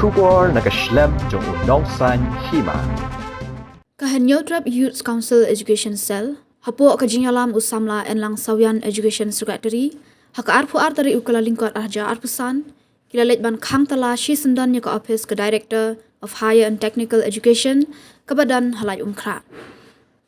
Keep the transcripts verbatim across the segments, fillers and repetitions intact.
Khubor na ka shlem jong u Nongsaiñ Hima. Ka Hynñiewtrep Youth Council Education Cell, hapoh ka jingïalam u samla Enlang Sawian, Education Secretary, ha ka arphew ar tarik u Kyllalyngkot arhajar arphew san, ki la leit ban khang tala shisyndon ïa ka ophis ka Director of Higher and Technical Education, kaba don ha Laitumkhrah.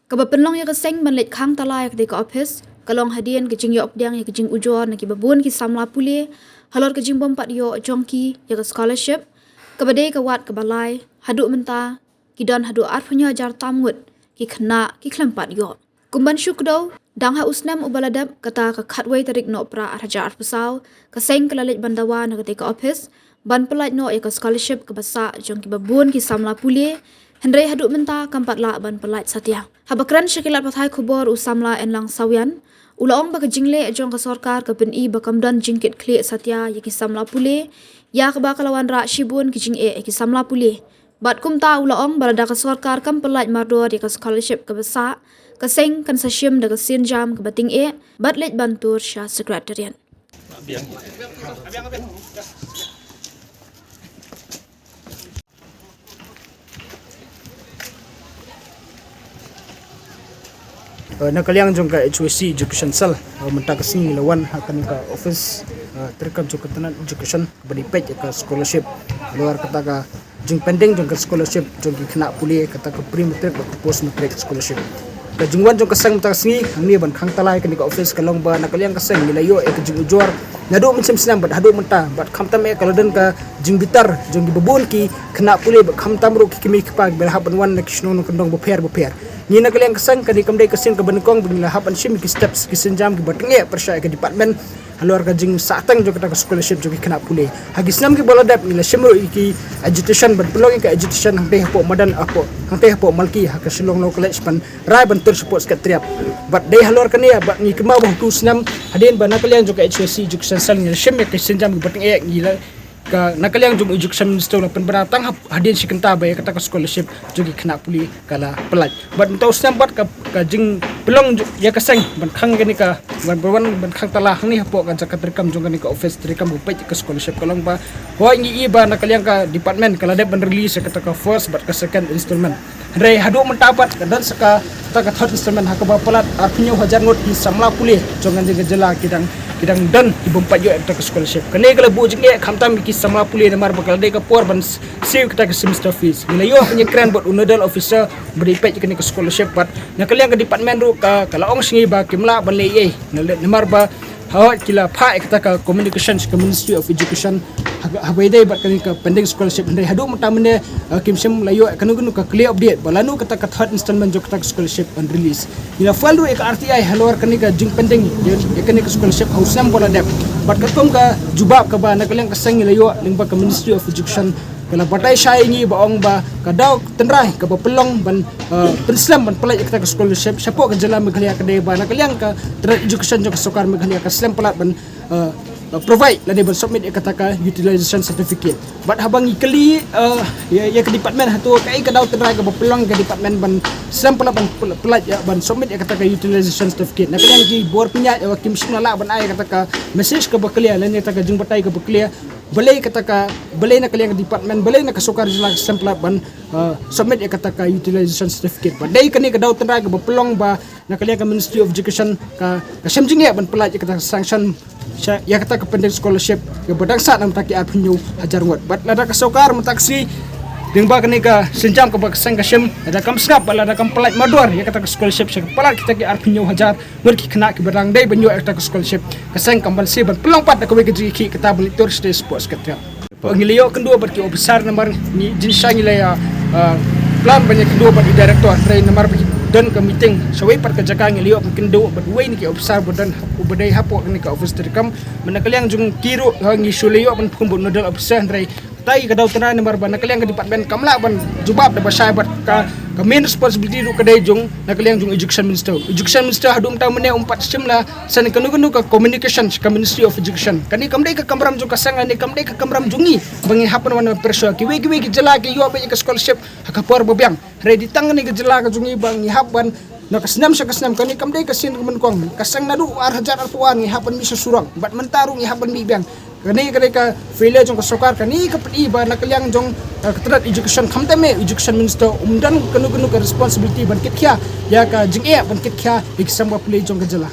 Kaba pynlong ïa ka seng ban leit khang tala ïa katei ka ophis ka long hadien ka jingïoh pdiang ïa ka jingujor na kiba bun ki samla pule halor ka jingbym pat ïoh jong ki ïa ka scholarship, kaba dei ka wad kaba lai, haduh mynta ki don haduh arphew hynñiew hajar tam ngut ki khynnah ki khlem pat ïoh. Kum ban shu kdew, dang ha u snem uba la dep, kata ka khatwei tarik Nohprah arhajar arphew saw, ka seng ka la leit ban dawa na katei ka ophis ban pyllait noh ïa ka scholarship kaba sah jong kiba bun ki samla pule, hynrei haduh mynta kam pat lah ban pyllait satia. Haba kren sha ki lad pathai khubor u samla Enlang Sawian, u la ong ba ka jingleh jong ka sorkar ka pyni ba kam don jingkitkhlieh satia ïa ki samla pule, ïa kaba ka la wanrah shibun ki jingeh ïa ki samla pule. Bad kumta u la ong ba lada ka sorkar kam pyllait mardor ïa ka scholarship kaba sah, ka seng kan sa shim da ka sienjam kaba tyngeh bad leit ban tur sha Secretariat. Eh, na ka liang jong ka H Y C Education Cell, eh, mynta ka sngi la wan ha kane ka office, eh, treikam jong ka tnat education, kaba dei peit ïa ka scholarship. Halor kata ka jingpending jong ka scholarship jong ki khynnah pule, kata ka pre matric bad ka post matric scholarship. Ka jingwan jong ka seng mynta ka sngi hangne ban khang tala ïa kane ka office ka long ba na ka liang ka seng ngi la ïoh ïa ka jingujor naduh mynshem snem bad haduh mynta, bad khamtam eh ka la don ka jingbitar jong kiba bun ki khynnah pule bad khamtam ruh ki kmie ki kpa kiba la hap ban wan na ki shnong nongkyndong bapher bapher. Ngi na ka liang ka seng, kane kam dei ka sien kaba nyngkong ba ngi la hap ban shim ïa ki steps, ki sienjam kiba tyngeh pyrshah ïa ka department halor ka jingsahteng jong kata ka scholarship jong ki khynnah pule. Ha ki snem kiba la dep ngi la shim ruh ïa ki agitation ban pynlong ïa ka agitation hangtei hapoh madan, hapoh, hangtei hapoh Malki ha ka Shillong Law College ban rai ban tur shapoh Secretariat. Bad dei halor kane ba ngi kynmaw ba ha u snem hadien ba na ka liang jong ka H Y C Education Cell ngi la shim ïa ki sienjam kiba tyngeh, ngi la ka, na ka liang jong u Education Minister u la pynbna tang ha, hadien shi kynta ba ïa kata ka scholarship jong ki khynnah pule ka la pyllait. Bad mynta u snem pat ka, ka jingpynlong ju-, ïa ka seng ban khang kane ka, ban, ban, ban khang tala hangne hapoh ka jaka treikam jong kane ka office treikam ba peit ïa ka scholarship ka long ba, hooid ngi i ba na ka liang ka department ka la dep ban release ïa kata ka first bad ka second installment. Hynrei haduh mynta pat ka don sa kata ka third installment ha kaba palat arphew hynñiew hajar ngut ki samla pule jong ka jylla ki dang, ki dang don ki bym pat ïoh ïa kata ka scholarship. Kane ka la buh jingeh khamtam ïa ki samla pule namar ba ka la dei ka por ban s-, siew ïa kata ka semester fees. Ngi la ïoh ban ïakren bad u nodal officer ba dei peit ïa kane ka scholarship bad na ka liang ka department ruh ka, ka la ong sha ngi ba kim lah ban leh ei ei. Na le-, namar ba hooid ki la phah ïa kata ka communication sha ka Ministry of Education ha, haba ïadei bad kane ka pending scholarship, hynrei haduh mynta mynne, eh, kim shym la ïoh kano kano ka clear update ba lano kata ka third installment jong kata ka scholarship ban release. Ngi la file ruh ïa ka R T I halor kane ka jingpending ïa, ïa kane ka scholarship ha u snem ba la dep. Bad katkum ka jubab kaba na ka liang ka seng ngi la ïoh lyngba ka Ministry of Education, ka la batai shai ïa ngi ba ong ba ka daw tynrai kaba pynlong ban, eh, pynslem ban pyllait ïa kata ka scholarship shapoh ka jylla Meghalaya ka dei ba na ka liang ka tnat education jong ka sorkar Meghalaya ka slem palat ban, eh, provide lane ban submit ïa kata ka utilization certificate. Bad haba ngi kylli, eh, ïa, ïa ka department hato kaei ka daw tynrai kaba pynlong ïa ka department ban slem palat ban pyl-, pyllait ïa, ban submit ïa kata ka utilization certificate, na ka liang ki bor pynïaid ïa ba kim shym la lah ban ai ïa kata ka message kaba clear lane ïa kata ka jingbatai kaba clear. Balei kata ka, balei na ka liang ka department, balei na ka sorkar jylla ka slem palat ban, eh, submit ïa kata ka utilization certificate. Ba dei kane ka daw tynrai kaba pynlong ba na ka liang ka Ministry of Education ka, ka shem jingeh ban pyllait ïa kata ka sanction sha, ïa kata ka pending scholarship kaba dang sah na mynta ki arphew hynñiew hajar ngut. Bad lada ka sorkar mynta ka sngi, lyngba kane ka sienjam kaba ka seng ka shim, lada kam sngap bad lada kam pyllait mardor ïa kata ka scholarship sha ka palat kita ki arphew hynñiew hajar ngut ki khynnah kiba dang dei ban ïoh ïa kata ka scholarship, ka seng kam ban siew ban pynlong pat da kawei ka jingïakhih kata ban leit tur sha State Sports Secretariat. Ngi la ïoh kynduh bad ki officer namar ngi, jingshisha ngi la ïa, ah, plan ban ïa kynduh bad i director, hynrei namar ba ki don ka meeting shawei pat ka jaka, ngi la ïoh ban kynduh bad uwei na ki officer ba don, uba dei hapoh kane ka office treikam. Bad na ka liang jong ki ruh, ha, ngi shu la ïoh ban phone bad u nodal officer, hynrei katai ka daw tynrai namar ba na ka liang ka department kam lah ban jubab da ba shai bad ka, ka main responsibility ruh ka dei jong, na ka liang jong Education Minister. Education Minister haduh mynta mynne um pat shym la send kano kano ka communication sha ka Ministry of Education. Kane kam dei ka kamram jong ka seng, kane kam dei ka kamram jong ngi ba ngi hap ban wan pressure. Kiwei kiwei ki jylla ki ïoh beit ïa ka scholarship ha ka por ba biang. Hynrei dei tang kane ka jylla ka jong ngi ba ngi hap ban, na ka snem sha ka snem, kane kam dei ka sien kaba nyngkong. Ka seng naduh ar hajar arphew ar ngi hap ban mih sha surok bad mynta ruh ngi hap ban mih biang. Kane kane ka failure jong ka sorkar, kane ka pyni ba na ka liang jong ka tnat education, khamtam eh education minister, um don kano kano ka responsibility ban kitkhia ïa ka jingeh, ban kitkhia ïa ki samla pule jong ka jylla.